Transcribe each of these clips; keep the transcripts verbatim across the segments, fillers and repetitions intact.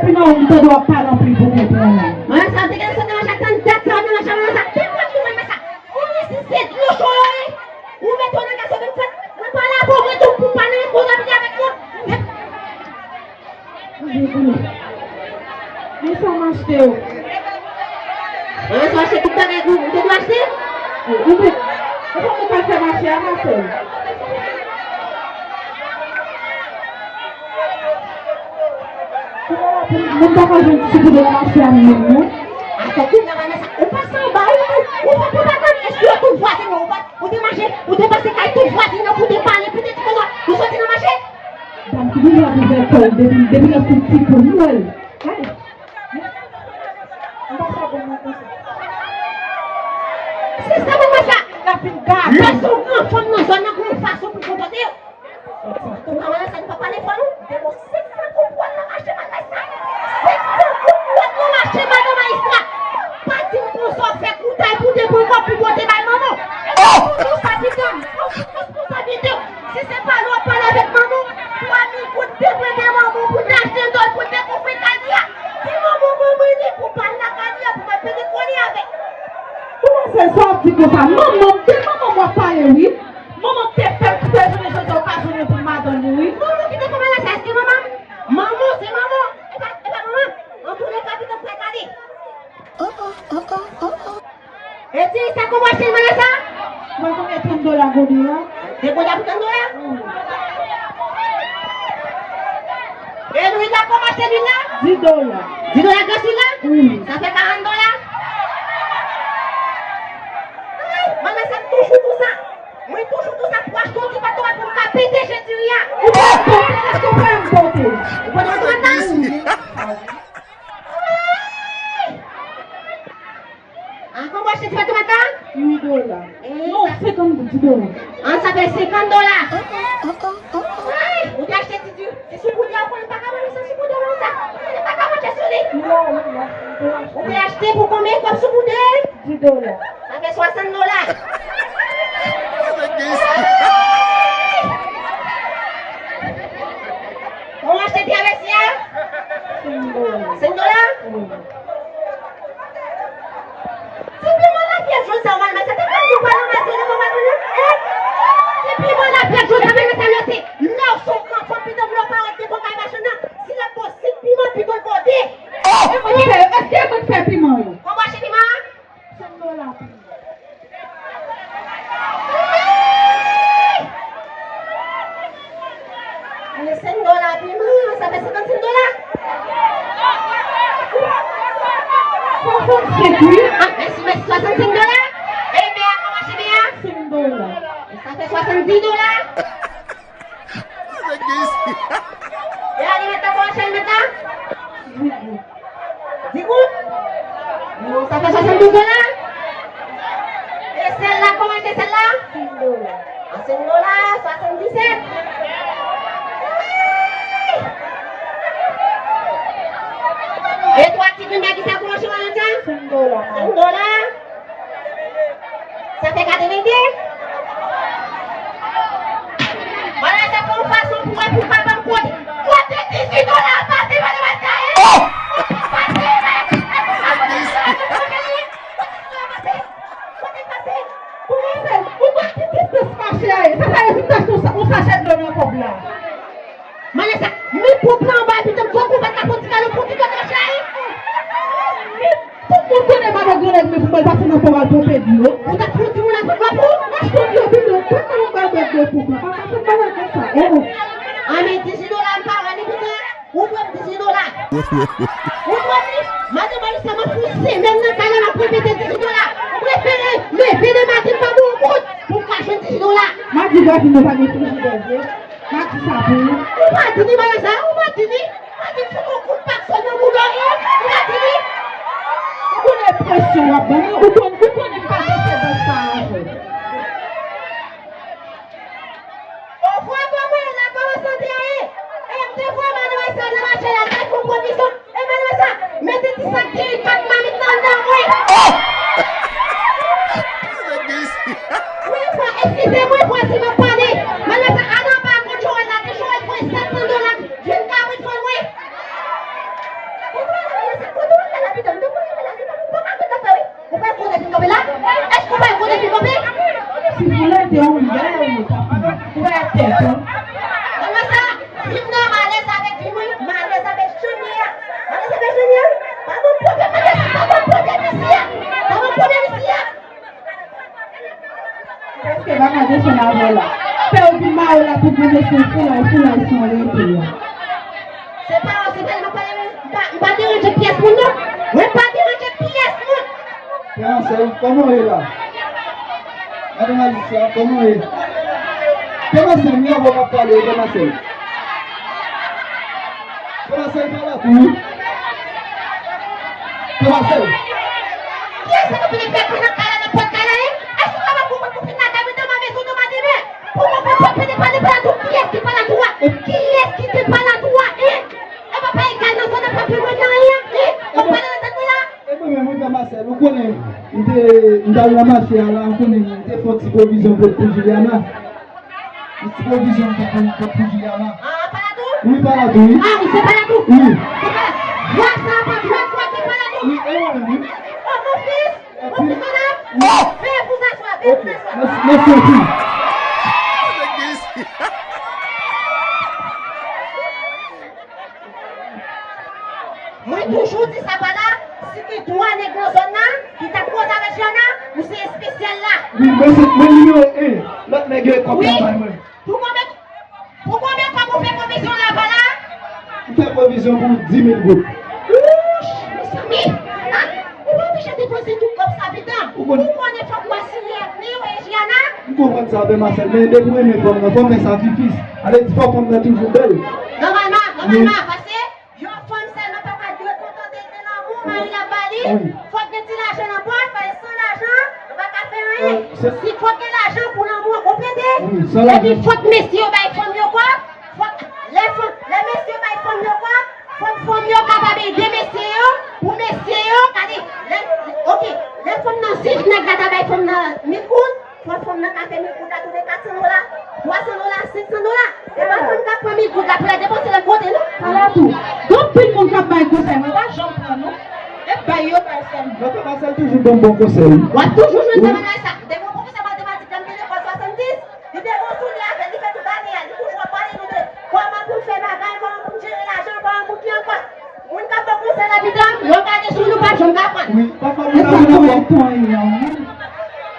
Epi non, m tande w ap pale anpil pou konprann. Mwen sa te gen sot nan machan, tann dat sa w nan machan, mwen sa te konn pou mwen, mwen sa. Ou ni si se dlo cho yo ye. Ou mete w nan gason vin fèt. Mwen pale avè w, mwen tou pou pa nan responsabilite avèk mwen. Men sa m achte yo. Mwen sa achte tout bagay ou, ou te dwe achte? Ou te, ou pa mwen ka fè mache a, ma sè. Kouman la pou moun pa ka jwenn ti soupoudè nan mache a menm non? Atò kounye a Vanessa, ou pase anba ou tou, ou fè pwopagann, èske yo tout vwazen yo, ou pa, ou te mache, ou te pase kay tout vwazen yo pou te pale, pou te di konsa, ou soti nan mache? Dam ki toujou ap ouvè kò l depi, depi lè l tout ti pou m wè l. Gade. M pa sa bon nan konsa. Se sa mwen wè sa. L ap vin gade. Lè se yon grann fanm nan zòn nan, gon fason pou konpòte w. Antouka, Vanessa, nou pa pale fò non. Depi w senk san goud pou al nan mache bagay sa. Senk san goud pou al nan mache, madan majistra. Pa di m konsa w fè koutay pou te pran kòb pou pote bay manman w. Èske w konn responsabilite w? Si se pale w ap pale avèk manman w, twa mil goud te prete manman w pou te achte dòl pou te konstwi kay li a. Di manman w manman li pou pale lakay li a pou mwen pede kole avè l. Kòman se sa w ap di konsa? Manman m, de manman m w ap pale wi. Manman te fè m kite jounen jodi a okazyon pou madanm li wi. Manman ki te fè bagay sa, èske manman m? Manman, se manman. E pa, e pa manman. Antouleka, pitit mwen, gade. Eti, sa konbyen w achte l, Vanessa? Mwen konbyen trant dola gode a. Te gode a pou trant dola? E lwil la, konbyen w achte lwil la? Dis dola. Dis dola gras lwil la? Wi. Sa fè karant dola? Ay, Vanessa, m toujou di w sa. Mwen toujou di w sa pou achte yon ti pat tomate pou m ka pete je diri a. Ou pa pote, èske w pa m pote? Ou pote yon ti pat? Ay! An, konbyen w achte ti pat tomate la? Uit dola. Non, senkant goud, dis dola. An, sa fè senkant dola. Ay, ou te achte ti, ti, ti soupoudè, ou konnen m pa ka manje san soupoudè non sa. Ou konnen m pa ka manje sou li. Non, non, non. Ou te achte pou konbyen kòb soupoudè? Dis dola. Sa fè swasant dola. Konbyen w achte travèse a? Senk dola. Senk dola? Wi. Ti piman lapyèt jòn sa, Vanessa, te konn nou pa nan mache nan moman nou, eh? Ti piman lapyèt jòn sa, Vanessa, lè se lè w se yon grann fanm, pitit lè w parèt devan kay machann nan, si l ap ba w senk piman, pito l ba w de. Oh! E mwen ki fè yo? Èske e mwen ki fè piman yo? Konbyen w achte piman an? Senk dola. Wi! Ane senk dola piman, sa fè senkannsenk dola. Swasannsenk, wi. Ah, mèsi, mèsi, swasannsenk dola. E men a, kòman mache men a? Senk dola. Sa fè swasanndis dola. E ale mentnan, kòman mache mentnan? Dis goud. Non, sa fè swasanndouz dola. E sèl la, kòman mache sèl la? Senk dola. A senk dola, swasanndisèt. E twa ti grenn bagay sa, kòman mache mentnan? Senk dola. Senk dola. Sa fè katrevennde. Vanessa fè yon fason pou wè pou pa ban m kote. Kote dizuit dola a pase, madanm Maskaye? Oh! Kote l pase, madanm Maskaye? Kote l pase? Kote dizuit dola pase? Kote l pase? Kòmanse, ou konn ki distans mache a ye? Se sa yo fin t achte yon sa-, yon sachè dlo nan kòb la. Vanessa, men pwòp la anba, epi tann gwo konpèt la, pran ti kado, pran ti kado, chéri. Tout moun konnen madan grannèg men pou mwen pase nan pòp al ponpe dlo. Ou t ap fouti moun ap pran dlo pou ou? Achte yon dlo pi lwen, pran nan yon bagay dlo pou mwen. Papa, fè bagay konsa, oh. An men dizuit dola, m pa wè li, pitit. Ou dwe m dizuit dola. Ou dwe m li. Madan Marisa, m ap fè yon semèn nan kay la, m ap repete dizuit dola. Ou prefere leve nan maten, m pa ba w yon goud pou m ka jwenn dizuit dola. Madi vwazen nan pa gen frijidè vre. Madi sa pou ou. Ou pa di li bagay sa, ou pa di li. Pa di m fout yon kout pak sòl nan bouda w, ou pa di li. Ou konnen presyon w ap ban m, ou konn, ou konnen m pa desevwa sa avè w. Ou vwè kòman e la kòman sante a ye? E m te voye madanm Marisa nan mache a, l al fè yon pwovizyon. E madanm Marisa mete ti sak diri kat mamit nan anndan mwen. Oh! Wi, frè, eskize mwen, frè, si m ap pale. Madanm Marisa, al anba gon Joel la, gen Joel voye sèt san dola, jwenn kabrit fò mwen. Kote w al la, Lapidan? M te konnen w la, se pa pou pran apèl w ap fè, wi. Ou pa konn depi kanpe la? Èske ou pa konn depi kanpe? Si foulay te yon gay, ou ta pran. Ou pa tèt, ou. Kòman sa? Vin nan malèz avèk vi mwen, malèz avèk jan m ye a. Malèz avèk jan m ye a, wi. Pa ban m pwoblèm, pa ban m pwoblèm isi a. Pa ban m pwoblèm isi a. Prèske pa ka desann avè w la. Fè yo vin mare w la pou gwo mesye foulay, foulay san rete a. Se pa w, se pa li m ap pale, men m pa, m pa deranje pyès moun, non. Mwen pa deranje pyès moun. Pè Ansèl, kòman w ye la? Madan Alisa, kòman w ye? Pè Ansèl, m gen yon bagay m ap pale, Pè Ansèl. Pè Ansèl pa la tou, wi. Pè Ansèl. Kiyès ki vin fè kou nan kay la, nan pòt kay la, en? Èske w pa konprann pou fin lakay mwen, demen maten, demen demen? Pou mwen, pou pèp, pèp, pèp, pèp, pèp, kiyès ki pa la tou a? Kiyès ki te pa la tou a, en? E pa, pa egal nan zòn nan, pa pi mwen nan anyen, en? Ou pale nan tèt mwen la? E mwen menm, wi, Pè Ansèl, ou konnen, m te, m t al nan mache a la, ou konnen, m te fè yon ti pwovizyon pou, pou Juliana. Yon ti pwovizyon pou, pou, pou, pou Juliana. Ah, pa la tou? Wi, pa la tou, wi. Ah, misye pa la tou? Wi. Se pa la. Vwa sa pa vwa, vwa ki pa la tou? Wi, e mwen menm, wi. Oh, mon fils, mon fils, madame. Wi. Veuillez vous asseoir, veuillez vous asseoir. Ok, mèsi, mèsi anpil. Mwen toujou di sa pa la, si gen twa nèg nan zòn nan ki t ap koze avèk Jana, ou se espesyal la. Wi, mwen se, mwen nimewo en. Lòt nèg yo e kòb la bay mwen. Pou konbyen, pou konbyen kòb ou fè pwovizyon la pa la? M fè pwovizyon pou dis mil goud. Wouch, mezanmi, ah, ou pa oblije depanse tout kòb sa, pitan. Ou konn- Ou konnen fòk ou asire avni w e Jana. M konprann sa, Pè Masèl, men depi w renmen fanm nan, fò w fè sakrifis. Ale di fò fanm nan toujou bèl. Nòmalman, nòmalman, paske yon fanm sèlman pa ka dwe kontante de lanmou mari l ap ba li. Wi. Fòk gen ti lajan nan pòch, paske san lajan, nou pa ka fè anyen. Si fòk gen lajan pou lanmou an konplete. Wi, san lajan. Epi fòk mesye yo bay fanm yo kòb. Fòk lè fanm, lè mesye yo bay fanm yo kòb, fòk fanm yo kapab ede mesye yo, pou mesye yo, gade, lè, oke, lè fanm nan sif, nèg la ta bay fanm nan mil goud, fòk fanm nan ka fè mil goud la tounen kat san dola, twa san dola, senk san dola. E pa fanm k ap pran mil goud la pou l al depanse lòt kote, non. Sa la tou. Gen anpil moun k ap bay konsèy, mwen pa janm pran, non. E bay yo bay sèlman. Doktè Masèl toujou ban m bon konsèy. W ap toujou jwenn sa bagay sa. M te gen yon pwofesè matematik, lè m te lekòl swasanndis, li te gen yon soulye avè l, li fè tout ane a, li toujou ap pale nou de kòman pou n fè bagay, kòman pou n jere lajan, kòman pou n ki ankò. Moun k ap ba w konsèy la, pitan, lè w gade sou nou, pa janm ka pran. Wi, pafwa moun nan konn ap ba w,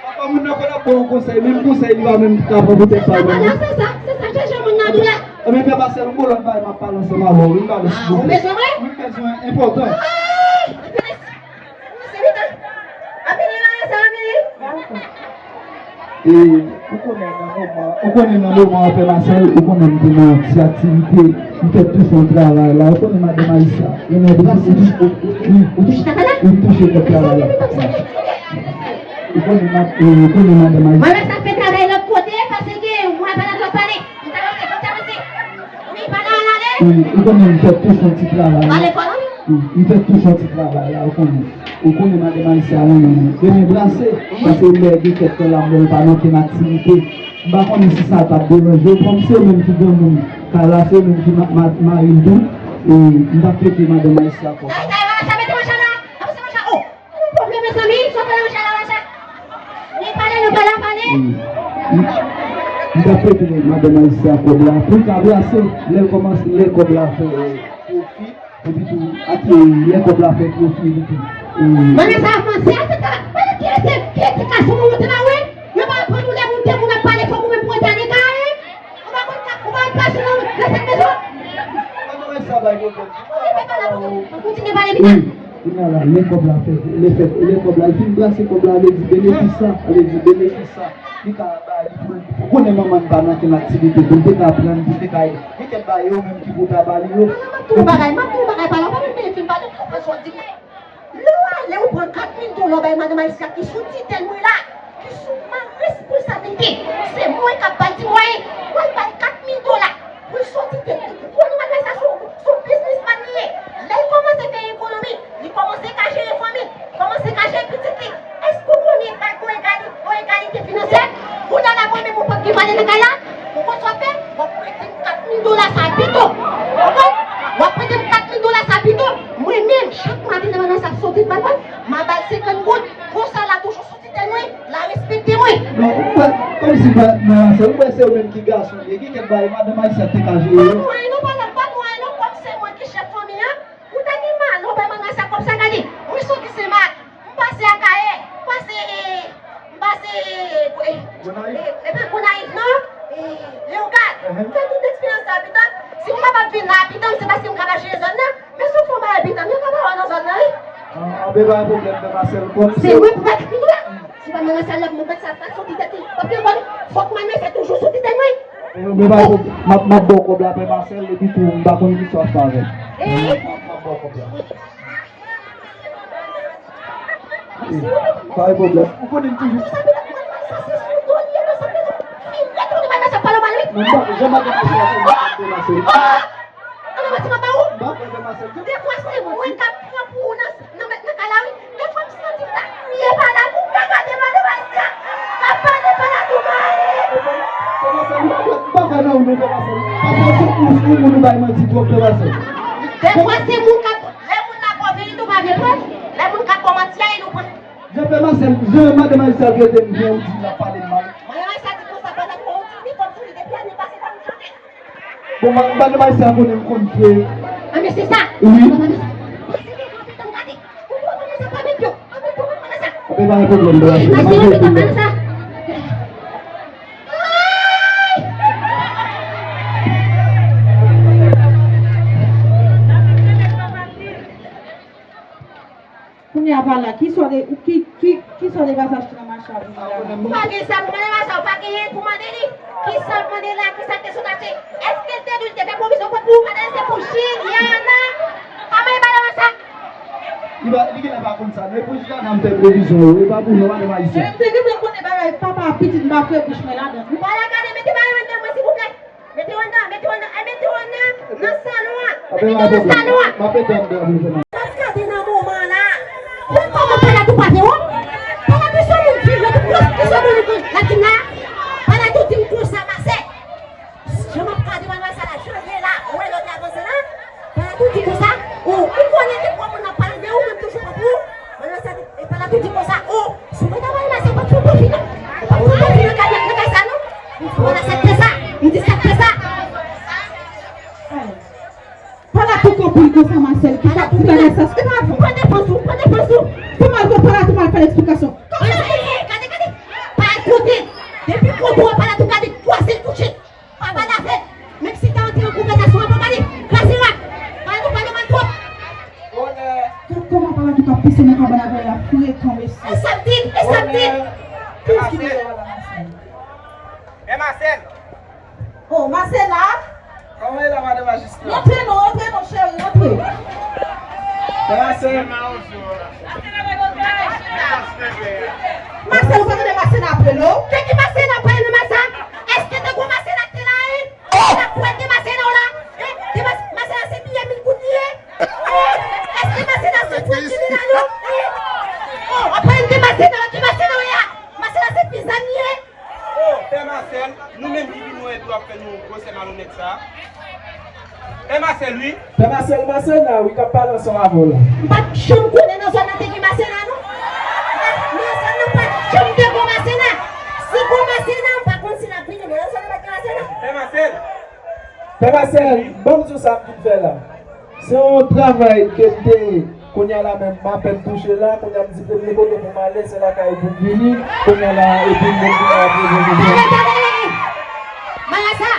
pafwa moun nan konn ap ba w konsèy, menm konsèy li pa menm ka pran pou tèt pa l menm. Se sa, se sa, se sa, chèche moun nan tou la. Ebyen, Pè Masèl, m gon lòt bagay m ap pale ansanm avè w, wi, m pale silvouplè. Ah, ou bezwen mwen? Wi, m bezwen, enpòtan. Ah! Anpil, anpil, anpil, anpil. E, ou konnen nan moman, ou konnen nan moman an, Pè Masèl, ou konnen m te nan yon ti aktivite, m fèk touche yon travay la, ou konnen madanm Ayisya, renmen pou ou touche, ou, wi, ou touche kòb travay la. Ou konnen ma-, e, ou konnen madanm Ayisya. Mwen menm sa fè travay lòt kote, paske mwen pa nan lòt pale. Wi, ou konnen m fèk touche yon ti travay la. Wi, m fèk touche yon ti travay la, ou konnen. Ou konnen madanm Ayisya renmen mwen. Renmen brase, paske lè gen kèk tan la, m wè l pa nan okenn aktivite. M pa konnen si sa t ap deranje w, kòm se yo menm ki granmoun kay la, se yo menm ki ma-, ma-, mari m tou, e m t ap prete madanm Ayisya kòb. Ay, ay, ay, sa mete manchèl la. Apa sa manchèl? Oh! Ou pwòp vre, mezanmi, sa w fè nan manchèl la, manchèl? Li pale, nou pale, pale. Wi. M, m t ap prete madanm Ayisya kòb la pou l ka brase, lè l kòmanse, lè kòb la fè, e, pwofi, epi tou, ak, e, lè kòb la fè pwofi, epi tou, e. Mwen, men sa avanse, a, se ka, mwen, ki rete, ki rete ka sou moun, te ba, wi. Yo pa aprann nou lè moun, te moun ap pale, fòk ou menm pou w ete ale ka, wi. Ou pa konn ka, ou pa konn pase nan, nan sèt mezon. Madanm Ayisya bay pwoblèm. Ou pa konn pale, ou kontinye pale, pitan. Wi. Kounye a la, lè kòb la fè, lè fè, lè kòb la, l fin brase kòb la, vle di benefis sa, vle di benefis sa, li ka ba li pou l, ou konnen manman n pa nan okenn aktivite, pou l te ka pran, pou l te ka, li te ba yo menm ki pou ta ba li yo. M ap di w yon bagay, m ap di w yon bagay, pa la, w pa menm vin fin pale, m konprann sa w di mwen. Lè w ale, ou pran kat mil dola, w bay madanm Ayisya ki sou titèl mwen la. Ki sou ma responsablite. Se mwen k ap ba l ti mwayen. Mwen bay kat mil dola pou l soti te. Ou konnen madanm sa se yon, se yon biznismann li ye. Lè l kòmanse fè ekonomi, li kòmanse ka jere fanmi, kòmanse ka jere pitit li. Èske ou konnen pa gen egali-, gen egalite finansyèl? Kounye a la mwen menm ou p ap gen valè nan kay la. Ou konn sa w ap fè? W ap prete m kat mil dola sa pito. Ou konprann? W ap prete m kat mil dola sa pito. Mwen Ti papa, m a ba l senkant goud. Konsa l a toujou sou ti tèt mwen, l a respekte mwen. Non, ou wè, kòmsi m pa nan sa, ou wè se yo menm ki gason, e gen kèk bagay madanm Ayisyen te ka jere yo. Pa gen mwayen non, pa gen mwayen non, kòm se mwen ki chèf fanmi an, ou ta gen mal, ou bay mwen sa kòb sa gade. Mwen soti Senmak, m pase Akayè, m pase, m pase, eh, eh, epi Gonayiv non, eh, Leyogad. M fè tout eksperyans sa, pitan. Si m kapab vin la, pitan, se paske m ka mache zòn nan. Men si w fè yon bagay pitan, yo ka pa wè nan zòn nan, wi. An, an, men pa gen pwoblèm, men Masèl, kòm se. Se mwen pou bat li la. Si pa men Masèl la, mwen bat sa, pa sou ti tèt li. Paske w konnen, fòk mwen fè toujou sou ti tèt mwen. Men pa gen pwoblèm, m ap, m ap ba w kòb la, men Masèl, epi tou, m pa konn kisa w ap fè avè l. Eh? M ap, m ap ba w kòb la. Eh, pa gen pwoblèm. Ou konnen m toujou. Non, m pa, jan m ap fè Masèl. An nou mati papa ou? M pa pran de Masèl. Defwa se mwen k ap pran pou ou nan, nan, nan kay la wi. Defwa m santi m ta kriye pa la pou m ka gade madanm Ayisyen k ap pale pa la tou mari. Kòman sa, m pa, m pa fè nan ou non, kòman sa. Paske se ou, ou, ou, ou bay manti twòp, kòman sa. Defwa se moun k ap, lè moun la pòv li tou pa vle pran. Lè moun k ap pran manti a, li nou pran. Jan pè Masèl, jan madanm Ayisyen ap rete m byen, ou di l ap pale m mal. Madanm Ayisyen di konsa, pandan ke ou di li konn sou li depi ane pase, pa m chanje. Bon, ma, madanm Ayisyen konnen m konn fè. A, men se sa. Wi. Oke, pa gen pwoblèm, pa gen pwoblèm. Kounye a pa la, ki sòt de, ki, ki, ki sòt de pasaj ki nan mache a pou nou la? Ou pa gen sa pou mande madanm sa, ou pa genyen pou mande li. Ki sa pou mande la, ki sa te sot achte? Èske l te di w li te fè pwovizyon pou ou? Madanm se pou Juliana. Kòman e madanm sa? Li pa, li genlè pa konn sa, non. E pou Juliana m fè pwovizyon yo, e pa pou nou, madanm Ayisyen. E m te gentan konnen bagay papa pitit m pa fè bouch mwen ladan. Ou pa la gade, mete bagay yo anndan mwen, silvouplè. Mete yo anndan, mete yo anndan, ay, mete yo anndan, nan salon an. Mete yo nan salon an. M ap mete anndan pou nou. M ap gade nan moman la. Ou kòman Palatou pa te wont? Palatou se yon moun ki wont, ki se moun ki la ki la. Palatou di m konsa, Masèl. Jan m ap gade madanm sa la, jan l ye la, ou wè lè w te avanse la. Palatou di konsa, ou, ou konnen depi yon moun ap pale de ou, menm toujou pran pou ou. Madanm sa di, e Palatou di konsa, o, si mwen ta bay Masèl, pa t fout bon fi non. Pa t fout bon fi nan kay, nan kay sa non. M di, mwen aksepte sa. M di, aksepte sa. Palatou konprann konsa, Masèl, ki pa, ki pa nan sans. E pa vre. Pran defans ou, pran defans ou. Pou m al wè Palatou, m al fè l eksplikasyon. Kòman sa fè? Gade, gade. Pa al kote. Depi kote w wè Palatou gade, kwase l touche. Pa pale avè l. Menm si ta antre nan konvèsasyon an, pa pale. Kraze rad. Pale nou pale mal twòp. Gad kòman Palatou k ap pise nan kabann avè l la frekan, mesye. E sa m di, e sa m di. Kiyès ki deyò a la, Masèl? E Masèl. Oh, Masèl la? Kòman e la, madanm majistra? Rantre non, rantre non, cheri, rantre. Masèl. Masèl, ou pa tande Masèl ap rele w? Te ki Masèl ap pale nan Masèl? Èske te gwo Masèl ak te la, en? Ou ta kwè te Masèl la, ou la? En? Te Mas-, Masèl la se biyè mil goud li ye? En? Èske Masèl la se twòp kriminal yo? En? Oh, w ap pale de Masèl la, ki Masèl la ou ye a? Masèl la se pizza li ye? Oh, pè Masèl, nou menm ki vin wè epi w ap fè nou gwosè malonèt sa. Pè Masèl, wi. Pè Masèl, Masèna, wi, k ap pale ansanm avè w la. M pa t janm konnen nan zòn nan te gen Masèna, non. Nan zòn nan pa t janm te gon Masèna. Si gon Masèna, m pa konn si l ap vini, men nan zòn nan pa t gen Masèna. Pè Masèl. Pè Masèl, ban m di w sa m vin fè la. Se yon travay ke m te, kounye a la menm, m apèn touche la, kounye a m di premye kote pou m ale, se lakay ou pou m vini, kounye a la, epi m vin vin ap reponn kesyon. Tande, tande! Madanm sa,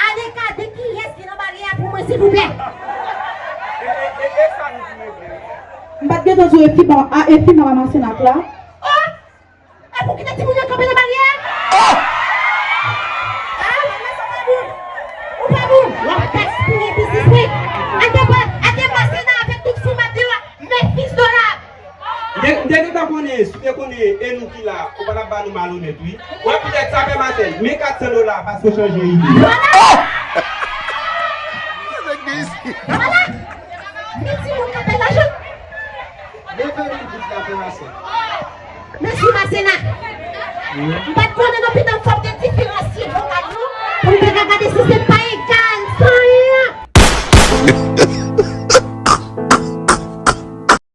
ale gade kiyès ki nan baryè a pou mwen, silvouplè. E, e, e, e sa nou di regle. M pa t gentan di w e fi m a, a, e fi m a Masèna la. Oh! E pou kite timoun yo kanpe nan baryè a? Oh! Ah, madanm sa pa bon. Ou pa bon. W ap gaspiye biznis mwen. Al de, al de Masèna avèk tout fi m ap di w, men fis dola. M te, m te gentan konnen, si w te konnen e nou ki la, ou pa t ap ba nou malonèt, wi. Wè poutèt sa, pè Masèl, men kat san dola, paske w chanje ide. Vwala! Vwala! Men timoun k ap fè lajan. Leve nou tout la, pè Masèl. Mèsi, Masèna. M pa t konnen non, pitan, fò m te diferansye vokal yo pou m te ka gade si se pa